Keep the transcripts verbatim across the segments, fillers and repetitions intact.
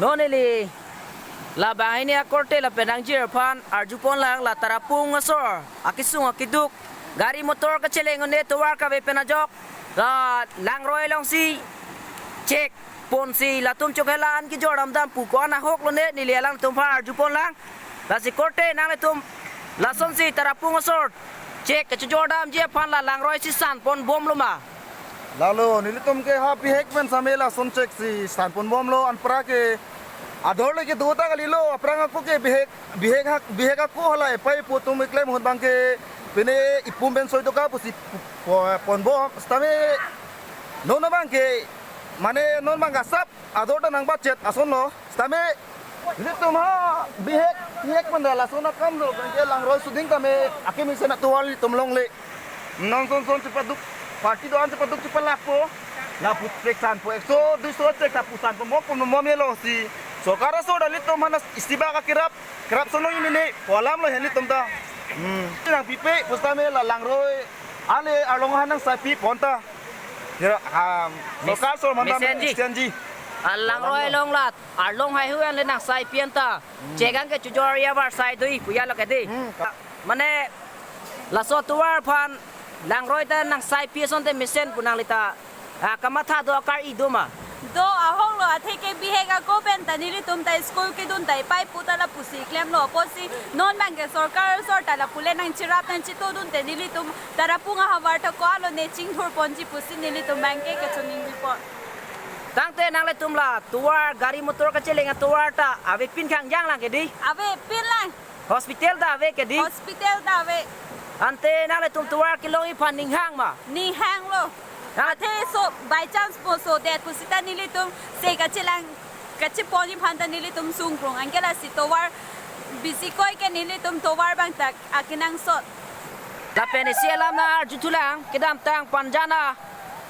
Non neli labang hini akorte lapen nangjir aphan arjupon lang, la Tarapung asor akesung akeduk, gari motor kacheleng un-e tovar kave pen ajok, la langroi alongsi chek ponsi latum chokhelan kejor damdam pu ko-an ahok lone, neli alangtum aphan arjupon lang. Lasi korte nanglitum lasonsi Tarapung asor chek kachojor damji aphan la langroi si sanpon bomlo ma? Lalo, nelitum ke ha bihek pen same lason chek si sanpon bomlo, anpra ke ador le kedo ta kalilo, aphrang ako ke bihek, bihek hak, bihek ako hala epaipo atum keklem ahut abang ke pine ipum pen soi doka pusi po-, pon bom, sitame non abang ke, mane non abang ke asap ador ta nang budget asonlo, sitame nelitum ha bihek, bihek pen da lason akam do, abang ke langroi suding tame akimi sena tovar nelitum longle. Non son son chepaduk, party do-an chepaduk chepalakpo. Lapu chek sanpo, ekso, duiso chek lapu sanpo, mo pun mo melo si. Sorkar asor da nelitum aphan isi bak akerap, kerap sonong imine, pu alamlo nelitum ta. Hmm. Nangpipe pusitame la langroi ale arlong aphan nangsaipi pon ta. Kira, um, Mis-, sorkar asor mandam Misenji. Misenji. Alangroi along la arlong haihui an le nangsaipi an ta. Hmm. Chek an kechojor ya var sai dui puya lo kedi. Hmm, ka- Mane laso tovar aphan langroi ta nangsaipi asonte mesen pu nangli ta, ah, kamatha do, akar-i do ma? Do, ahok lo, athe ke bihek ako pen ta nelitum ta school kedun ta epaipo ta lapusi klemlo, apotsi non abang ke sorkar asor ta lapu le nangcherap nangchitodunte nelitum Tarapung ahavar ta ko-an lone chingthur ponji pusi nelitum abang ke kachoningri pon. Tangte nanglitum la tovar, gari motor kacheleng atovar ta avepin khangjang lang kedi? Avepin lang. Hospital ta ave kedi? Hospital ta ave. Ante nanglitum tovar kelongji aphan ning hang ma? Ning hanglo. Nang- Athe so by chance po so det pusita nelitum se kachelang kacheponji aphan ta nelitum sungkrung. Anke lasi tovar bisi koi ke nelitum tovar abang ta akenangsot. Lapen isi alam nang arjuthulang, kedamtang Panjan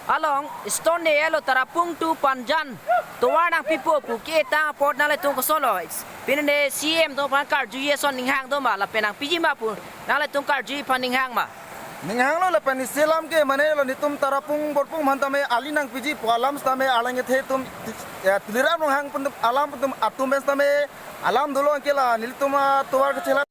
along, Stone Day elo Tarapung to Panjan tovar nangpipo pu ke-etang apot nanglitum kosonlo? Pine C M atum aphan karjuji ason ning hang do ma lapen nangpiji ma pu nanglitum karjuji aphan ning hang ma? Ning hanglo, lapen isi alam ke mane lo nelitum Tarapung Borpung aphan tame ali nangpiji pu alam sitame alang ethe atum, ya, Tuliram Ronghang atum alam atum atum pen sitame alam dolo, anke la nelitum atovar kachela.